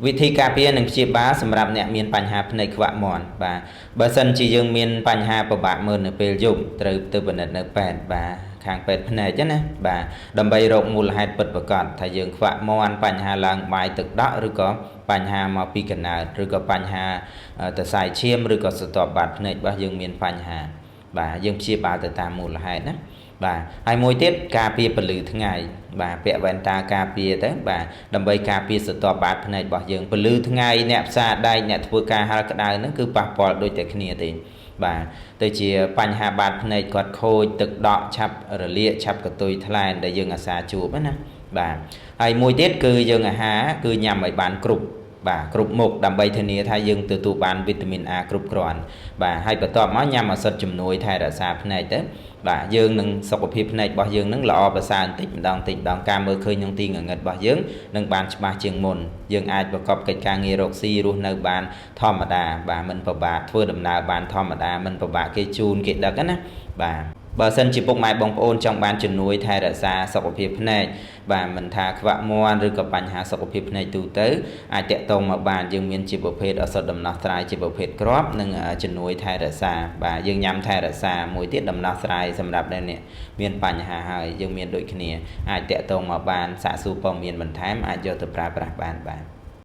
វិធីការពារនិងព្យាបាលសម្រាប់អ្នកមានបញ្ហាភ្នែកខ្វាក់មាន់បាទបើសិនជាយើងមានបញ្ហាពិបាកមើលនៅពេលយប់ត្រូវទៅពិនិត្យនៅពេទ្យបាទខាងពេទ្យភ្នែកណាបាទដើម្បីរកមូលហេតុពិតប្រាកដថាយើងខ្វាក់មាន់បញ្ហាឡើងបាយទឹកដក់ឬក៏បញ្ហាមកពីកណើតឬក៏បញ្ហាសរសៃឈាមឬក៏ស្រទាប់បាតភ្នែករបស់យើងមានបញ្ហាបាទយើងព្យាបាលទៅតាមមូលហេតុណាបាទហើយមួយទៀតការពារពន្លឺថ្ងៃបាទពាក់វ៉ែនតាការពារទៅបាទដើម្បីការពារស្រទាប់បាតភ្នែករបស់យើងពន្លឺថ្ងៃអ្នកផ្សារដែកអ្នកធ្វើការហាលក្តៅហ្នឹងគឺប៉ះពាល់ដូចតែគ្នាទេបាទទៅជាបញ្ហាបាតភ្នែកគាត់ខូចទឹកដក់ឆាប់រលាកឆាប់កតុយថ្លែនដែលយើងអាសាជួបណាបាទហើយមួយទៀតគឺយើងអាហារគឺញ៉ាំឲ្យបានគ្រប់បាទគ្រប់មុខដើម្បីធានាថាយើងទទួលបានវីតាមីន A គ្រប់គ្រាន់បាទហើយបន្ទាប់មកញ៉ាំឱសថជំនួយថែរក្សាភ្នែកទៅបាទយើងនឹងសុខភាពភ្នែករបស់យើងនឹងល្អប្រសើរបន្តិចម្ដងតិចម្ដងការមើលឃើញក្នុងទីងងឹតរបស់យើងនឹងបានច្បាស់ជាងមុនយើងអាចប្រកបកិច្ចការងាររកស៊ីរស់នៅបានធម្មតាបាទមិនពិបាកធ្វើដំណើរបានធម្មតាមិនពិបាកគេជូនគេដឹកណាបាទបើសិនជាពុកម៉ែបងប្អូនចង់បានជំនួយថែរក្សាសុខភាពភ្នែកបាទមិនថាខ្វាក់មាន់ឬក៏បញ្ហាសុខភាពភ្នែកទូទៅអាចតាក់ទងមកបានយើងមានជាប្រភេទឱសថដំណោះស្រាយជាប្រភេទគ្រាប់និងជំនួយថែរក្សាបាទយើងញ៉ាំថែរក្សាមួយទៀតដំណោះស្រាយសម្រាប់អ្នកមានបញ្ហាហើយយើងមានដូចគ្នាអាចតាក់ទងមកបានសាកសួរព័ត៌មានបន្ថែមអាចយកទៅប្រើប្រាស់បានបាទ។